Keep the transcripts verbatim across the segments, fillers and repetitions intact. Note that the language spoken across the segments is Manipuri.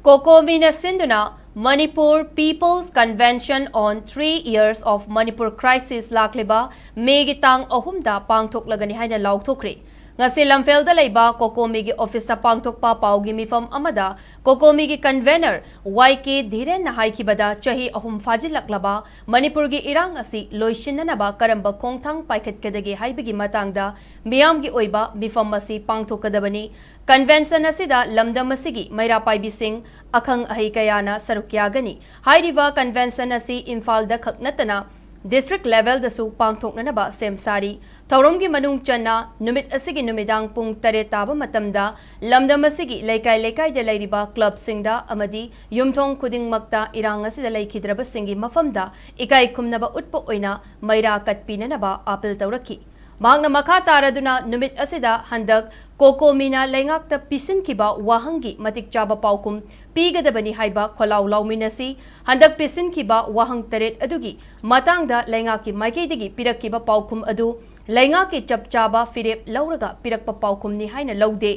ꯀꯣꯀꯣꯃꯤꯅ ꯁꯤꯟꯗꯨꯅ Manipur People's Convention on Three Years of Manipur Crisis ꯂꯥꯛꯂꯤꯕ ꯃꯦꯒꯤ ꯇꯥꯡ ꯑꯍꯨꯝꯗ ꯄꯥꯡꯊꯣꯛꯂꯒꯅꯤ ꯍꯥꯏꯅ ꯂꯥꯎꯊꯣꯛꯈ꯭ꯔꯦ꯫ ꯉꯁꯤ ꯂꯝꯐꯦꯜꯗ ꯂꯩꯕ ꯀꯣꯀꯣꯃꯤꯒꯤ ꯑꯣꯐꯤꯁꯇ ꯄꯥꯡꯊꯣꯛꯄ ꯄꯥꯎꯒꯤ ꯃꯤꯐꯝ ꯑꯃꯗ ꯀꯣꯀꯣꯃꯤꯒꯤ ꯀꯟꯚꯦꯅꯔ ꯋꯥꯏ ꯀꯦ ꯙꯤꯔꯦꯟꯅ ꯍꯥꯏꯈꯤꯕꯗ, ꯆꯍꯤ ꯑꯍꯨꯝ ꯐꯥꯖꯤꯜꯂꯛꯂꯕ ꯃꯅꯤꯄꯨꯔꯒꯤ ꯏꯔꯥꯡ ꯑꯁꯤ ꯂꯣꯏꯁꯤꯟꯅꯅꯕ ꯀꯔꯝꯕ ꯈꯣꯡꯊꯥꯡ ꯄꯥꯏꯈꯠꯀꯗꯒꯦ ꯍꯥꯏꯕꯒꯤ ꯃꯇꯥꯡꯗ ꯃꯤꯌꯥꯝꯒꯤ ꯑꯣꯏꯕ ꯃꯤꯐꯝ ꯑꯁꯤ ꯄꯥꯡꯊꯣꯛꯀꯗꯕꯅꯤ꯫ ꯀꯟꯚꯦꯟꯁꯟ ꯑꯁꯤꯗ ꯂꯝꯗꯝ ꯑꯁꯤꯒꯤ ꯃꯩꯔꯥ ꯄꯥꯏꯕꯤꯁꯤꯡ, ꯑꯈꯪ ꯑꯍꯩ ꯀꯌꯥꯅ ꯁꯔꯨꯛ ꯌꯥꯒꯅꯤ꯫ ꯍꯥꯏꯔꯤꯕ ꯀꯟꯚꯦꯟꯁꯟ ꯑꯁꯤ ꯏꯝꯐꯥꯜꯗ ꯈꯛ ꯅꯠꯇꯅ ꯗꯤꯁꯇ꯭ꯔꯤꯛ ꯂꯦꯚꯦꯜꯗꯁꯨ ꯄꯥꯡꯊꯣꯛꯅꯅꯕ ꯁꯦꯝ ꯁꯥꯔꯤ꯫ ꯊꯧꯔꯝꯒꯤ ꯃꯅꯨꯡ ꯆꯟꯅ ꯅꯨꯃꯤꯠ ꯑꯁꯤꯒꯤ ꯅꯨꯃꯤꯗꯥꯡ ꯄꯨꯡ ꯇꯔꯦꯠ ꯇꯥꯕ ꯃꯇꯝꯗ ꯂꯝꯗꯝ ꯑꯁꯤꯒꯤ ꯂꯩꯀꯥꯏ ꯂꯩꯀꯥꯏꯗ ꯂꯩꯔꯤꯕ ꯀ꯭ꯂꯕꯁꯤꯡꯗ ꯑꯃꯗꯤ ꯌꯨꯝꯊꯣꯡ ꯈꯨꯗꯤꯡꯃꯛꯇ ꯏꯔꯥꯡ ꯑꯁꯤꯗ ꯂꯩꯈꯤꯗ꯭ꯔꯕꯁꯤꯡꯒꯤ ꯃꯐꯝꯗ ꯏꯀꯥꯏ ꯈꯨꯝꯅꯕ ꯎꯠꯄ ꯑꯣꯏꯅ ꯃꯩꯔꯥ ꯀꯠꯄꯤꯅꯅꯕ ꯑꯥꯄꯤꯜ ꯇꯧꯔꯛꯈꯤ꯫ ꯃꯍꯥꯛꯅ ꯃꯈꯥ ꯇꯥꯔꯗꯨꯅ ꯅꯨꯃꯤꯠ ꯑꯁꯤꯗ ꯍꯟꯗꯛ ꯀꯣꯀꯣꯃꯤꯅ ꯂꯩꯉꯥꯛꯇ ꯄꯤꯁꯤꯟꯈꯤꯕ ꯋꯥꯍꯪꯒꯤ ꯃꯇꯤꯛ ꯆꯥꯕ ꯄꯥꯎꯈꯨꯝ ꯄꯤꯒꯗꯕꯅꯤ ꯍꯥꯏꯕ ꯈꯣꯜꯂꯥꯎ ꯂꯥꯎꯃꯤꯟꯅꯁꯤ꯫ ꯍꯟꯗꯛ ꯄꯤꯁꯤꯟꯈꯤꯕ ꯋꯥꯍꯪ ꯇꯔꯦꯠ ꯑꯗꯨꯒꯤ ꯃꯇꯥꯡꯗ ꯂꯩꯉꯥꯛꯀꯤ ꯃꯥꯏꯀꯩꯗꯒꯤ ꯄꯤꯔꯛꯈꯤꯕ ꯄꯥꯎꯈꯨꯝ ꯑꯗꯨ ꯂꯩꯉꯥꯛꯀꯤ ꯆꯞ ꯆꯥꯕ ꯐꯤꯔꯦꯞ ꯂꯧꯔꯒ ꯄꯤꯔꯛꯄ ꯄꯥꯎꯈꯨꯝꯅꯤ ꯍꯥꯏꯅ ꯂꯧꯗꯦ꯫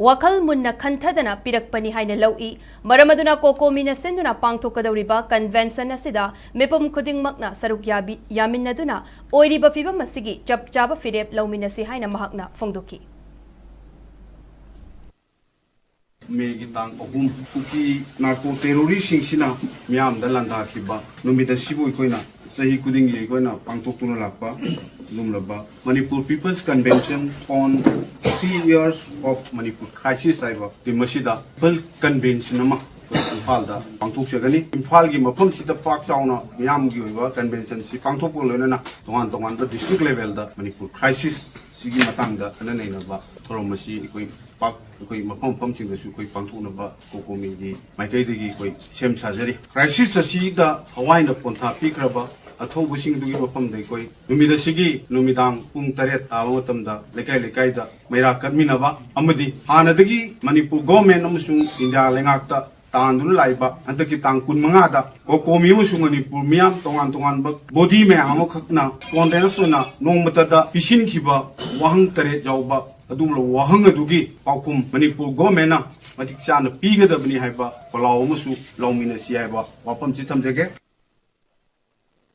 ꯋꯥꯈꯜ ꯃꯨꯟꯅ ꯈꯟꯊꯗꯅ ꯄꯤꯔꯛꯄꯅꯤ ꯍꯥꯏꯅ ꯂꯧꯏ꯫ ꯃꯔꯝ ꯑꯗꯨꯅ ꯀꯣꯀꯣꯃꯤꯅ ꯁꯤꯟꯗꯨꯅ ꯄꯥꯡꯊꯣꯛꯀꯗꯧꯔꯤꯕ ꯀꯟꯚꯦꯟꯁꯟ ꯑꯁꯤꯗ ꯃꯤꯄꯨꯝ ꯈꯨꯗꯤꯡꯃꯛꯅ ꯁꯔꯨꯛ ꯌꯥꯕꯤ-, ꯌꯥꯃꯤꯟꯅꯗꯨꯅ ꯑꯣꯏꯔꯤꯕ ꯐꯤꯕꯝ ꯑꯁꯤꯒꯤ ꯆꯞ ꯆꯥꯕ ꯐꯤꯔꯦꯞ ꯂꯧꯃꯤꯟꯅꯁꯤ ꯍꯥꯏꯅ ꯃꯍꯥꯛꯅ ꯐꯣꯡꯗꯣꯛꯈꯤ꯫ ꯃꯦꯒꯤ ꯇꯥꯡ ꯑꯍꯨꯝ, ꯀꯨꯀꯤ ꯅꯥꯔꯀꯣ ꯇꯦꯔꯣꯔꯤꯁꯁꯤꯡꯁꯤꯅ ꯃꯤꯌꯥꯝꯗ ꯂꯥꯟꯗꯥꯈꯤꯕ ꯅꯨꯃꯤꯠ ꯑꯁꯤꯕꯨ ꯑꯩꯈꯣꯏꯅ ꯆꯍꯤ ꯈꯨꯗꯤꯡꯒꯤ ꯑꯩꯈꯣꯏꯅ ꯄꯥꯡꯊꯣꯛꯇꯨꯅ ꯂꯥꯛꯄ ꯑꯗꯨꯒꯨꯝꯂꯕ Manipur People's Convention on Three Years of Manipur Crisis ꯍꯥꯏꯕ ꯊꯤꯝ ꯑꯁꯤꯗ ꯄꯤꯄꯜ ꯀꯟꯚꯦꯟꯁꯟ ꯑꯃ ꯑꯩꯈꯣꯏ ꯏꯝꯐꯥꯜꯗ ꯄꯥꯡꯊꯣꯛꯆꯒꯅꯤ꯫ ꯏꯝꯐꯥꯜꯒꯤ ꯃꯐꯝꯁꯤꯗ ꯄꯥꯛ ꯆꯥꯎꯅ ꯃꯤꯌꯥꯝꯒꯤ ꯑꯣꯏꯕ ꯀꯟꯚꯦꯟꯁꯟꯁꯤ ꯄꯥꯡꯊꯣꯛꯄꯒ ꯂꯣꯏꯅꯅ ꯇꯣꯉꯥꯟ ꯇꯣꯉꯥꯟꯕ ꯗꯤꯁꯇ꯭ꯔꯤꯛ ꯂꯦꯚꯦꯜꯗ ꯃꯅꯤꯄꯨꯔ ꯀ꯭ꯔꯥꯏꯁꯤꯁ ꯁꯤꯒꯤ ꯃꯇꯥꯡꯗ ꯈꯟꯅ ꯅꯩꯅꯕ ꯊꯧꯔꯝ ꯑꯁꯤ ꯑꯩꯈꯣꯏ ꯄꯥꯛ-, ꯑꯩꯈꯣꯏ ꯃꯐꯝ ꯃꯐꯝꯁꯤꯡꯗꯁꯨ ꯑꯩꯈꯣꯏ ꯄꯥꯡꯊꯣꯛꯅꯕ ꯀꯣꯀꯣꯃꯤꯒꯤ ꯃꯥꯏꯀꯩꯗꯒꯤ ꯑꯩꯈꯣꯏ ꯁꯦꯝ ꯁꯥꯖꯔꯤ꯫ ꯀ꯭ꯔꯥꯏꯁꯤꯁ ꯑꯁꯤꯗ ꯊꯋꯥꯏꯅ ꯄꯣꯟꯊꯥ ꯄꯤꯈ꯭ꯔꯕ ꯑꯊꯧꯕꯁꯤꯡꯗꯨꯒꯤ ꯃꯐꯝꯗ ꯑꯩꯈꯣꯏ ꯅꯨꯃꯤꯠ ꯑꯁꯤꯒꯤ ꯅꯨꯃꯤꯗꯥꯡ ꯄꯨꯡ ꯇꯔꯦꯠ ꯇꯥꯕ ꯃꯇꯝꯗ ꯂꯩꯀꯥꯏ ꯂꯩꯀꯥꯏꯗ ꯃꯩꯔꯥ ꯀꯠꯃꯤꯟꯅꯕ ꯑꯃꯗꯤ ꯍꯥꯟꯅꯗꯒꯤ ꯃꯅꯤꯄꯨꯔ ꯒꯣꯔꯃꯦꯟ ꯑꯃꯁꯨꯡ ꯏꯟꯗꯤꯌꯥ ꯂꯩꯉꯥꯛꯇ ꯇꯥꯟꯗꯨꯅ ꯂꯥꯛꯏꯕ ꯍꯟꯗꯛꯀꯤ ꯇꯥꯡ ꯀꯨꯟꯃꯉꯥꯗ ꯀꯣꯀꯣꯃꯤ ꯑꯃꯁꯨꯡ ꯃꯅꯤꯄꯨꯔ ꯃꯤꯌꯥꯝ ꯇꯣꯉꯥꯟ ꯇꯣꯉꯥꯟꯕ ꯕꯣꯗꯤ ꯃꯌꯥꯝ ꯑꯃꯈꯛꯅ ꯁ꯭ꯄꯣꯟꯇꯦꯅꯁ ꯑꯣꯏꯅ ꯅꯣꯡꯃꯇꯗ ꯄꯤꯁꯤꯟꯈꯤꯕ ꯋꯥꯍꯪ ꯇꯔꯦꯠ ꯌꯥꯎꯕ ꯑꯗꯨꯒꯨꯝꯂꯕ ꯋꯥꯍꯪ ꯑꯗꯨꯒꯤ ꯄꯥꯎꯈꯨꯝ ꯃꯅꯤꯄꯨꯔ ꯒꯣꯔꯃꯦꯟꯅ ꯃꯇꯤꯛ ꯆꯥꯅ ꯄꯤꯒꯗꯕꯅꯤ ꯍꯥꯏꯕ ꯄꯂꯥꯎ ꯑꯃꯁꯨ ꯂꯥꯎꯃꯤꯟꯅꯁꯤ ꯍꯥꯏꯕ ꯋꯥꯐꯝꯁꯤ ꯊꯝꯖꯒꯦ꯫